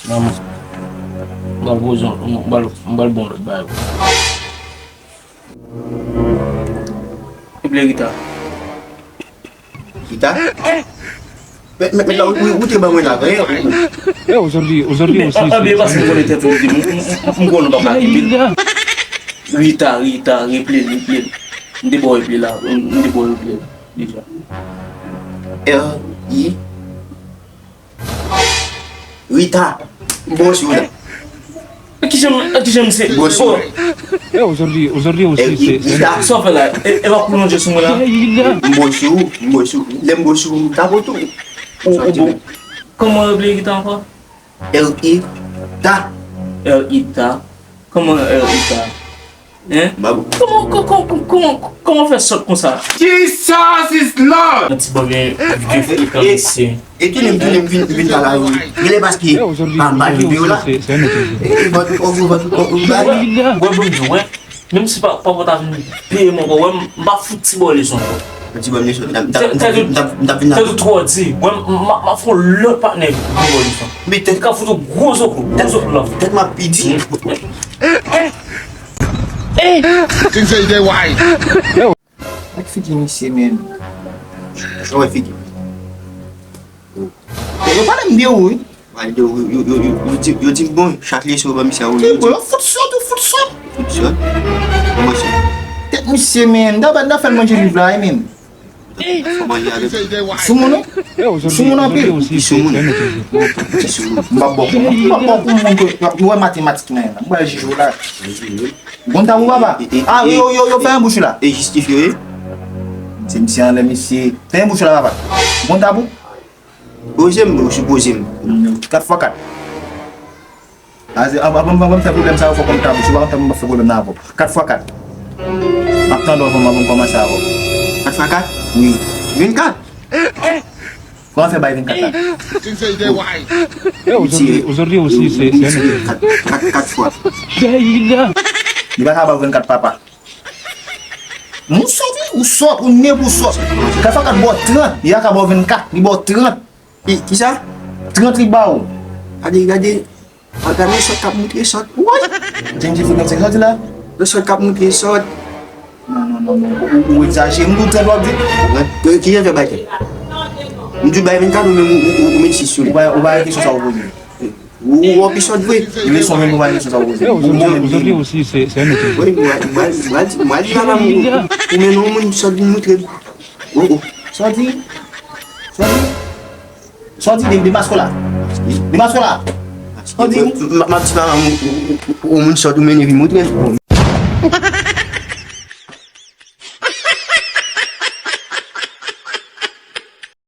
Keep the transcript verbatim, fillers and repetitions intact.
Manman, m pral poze yon, m pral, m pral bon lòt bagay. Epi Rita. Rita? Men, men, men la, ou, ou, ou te ban mwen la, men, ou, Eh, aujourd'hui, aujourd'hui aussi, Anbyen, paske m konnen tèt ou, m, m, m, m konnen w p ap lage pil. Rita, Rita, reple l, reple l. M te ba w reple la, m, m te ba w reple l deja. R I Rita, m bon sou la. Kijan, kijan misye? Bon sou. Eh, aujourd'hui, aujourd'hui aussi, c'est, c'est Rita. Sa w fè la? E, e w ap pwolonje sou mwen la? M bon sou, m bon sou. Lè m bon sou, m ta bon tou. Ou, ou bon. Kòman w rele Rita ankò? R I T A. R I T A. Kòman R I T A? Hein? Babou. Kòman, kò-, kò-, kò-, kòman, kòman w fè sòt konsa? Jesus is Lord! Yon ti bòbyen vye frekan mesye. E tounen m, tounen m vin, vin pale avè w. Genlè paske pa m pa vin peye w la. E vant, o gwo vant, o gwo bagay. Wè, bon, di w, wè. Menm si pa, papa ta vin peye m ankò, wè, m pa fout ti bò leson ankò. Ti bò leson. Tèt ou twò di. Wè, m, m, m ap fè yon lòt patnè vin bò leson. Men tèt ka fout ou gwo zoklo, gwo zoklo la. Tèt m ap pidi. Things say they why. Ak figi misye menm. Sa wè figi. Yo, yo pale m de ou, wi. Pale de ou, yo, yo, yo, yo di, yo di m bon, chak leson yo ban misye a ou. Ki bon, yo fout sòt, yo fout sòt. Fout sòt. Kòman sa? Tèt misye menm, n ta, n ta fè l manje liv la, wi menm. Fò manje avè l. Sou moun, wi. Sou moun anpil. Li sou moun. Li sou moun. M pa bò kou, m pa bò kou moun ke, nou wè matematik nan, m pral jije w la. Gon tabou, papa. E, e, ah, e, yo, yo, yo, e, fè yon bouch la. E jistifye, wi. Se misye anlè, misye. Fè yon bouch la, papa. Gon tabou. Poze m, bro, sipoze m. Kat fwa kat. Aze, avan, avan, avan m fè pwoblèm sa yo, fòk ou ta bouch. Ou pa konn m ap fè pwoblèm nan avè w. Kat fwa kat. M ap tande w avan, avan m kòmanse avè w. Kat fwa kat? Wi. Vennkat. Kòman fè bay vennkat la? Things say they why. Eh, aujourd'hui, aujourd'hui aussi, c'est, c'est un autre jour. Kat, kat, kat fwa. Li pa ka ba w vennkat papa. Ou sòt, wi, ou sòt, ou nèf, ou sòt. Kat fwa kat ba w trant, li pa ka ba w vennkat, li ba w trant. Ki, kisa? Trant li ba w. Gade, gade. A, gade yon sòt k ap moutre sòt. Woy! Jennifer, gen sa w di la? Yon sòt k ap moutre sòt. Non, non, non, non. Ou, ou egzajere. M di w trant w ap di. Trant, ki jan fè bay trant? M di w bay vennkat ou menm ou, ou, ou, ou met sis sou li. Ou pa, ou pa gen kesyon sa w poze. Ou, ou wè w pi sòt vre. Leson menm ou pa gen kesyon sa w poze. Ou bon menm. Aujourd'hui aussi, c'est, c'est un autre jour. Wi, m pral, m pral, m pral di, m pral di papa m ou, ou mennen yon moun sòt vin moutre l. Oh, oh. Sa w di? Sa w di? Sa w di, de, demaske w la. Demaske w la. Sa w di? M, m, m ap di papa m, ou, ou, ou, ou moun sòt ou mennen vin moutre.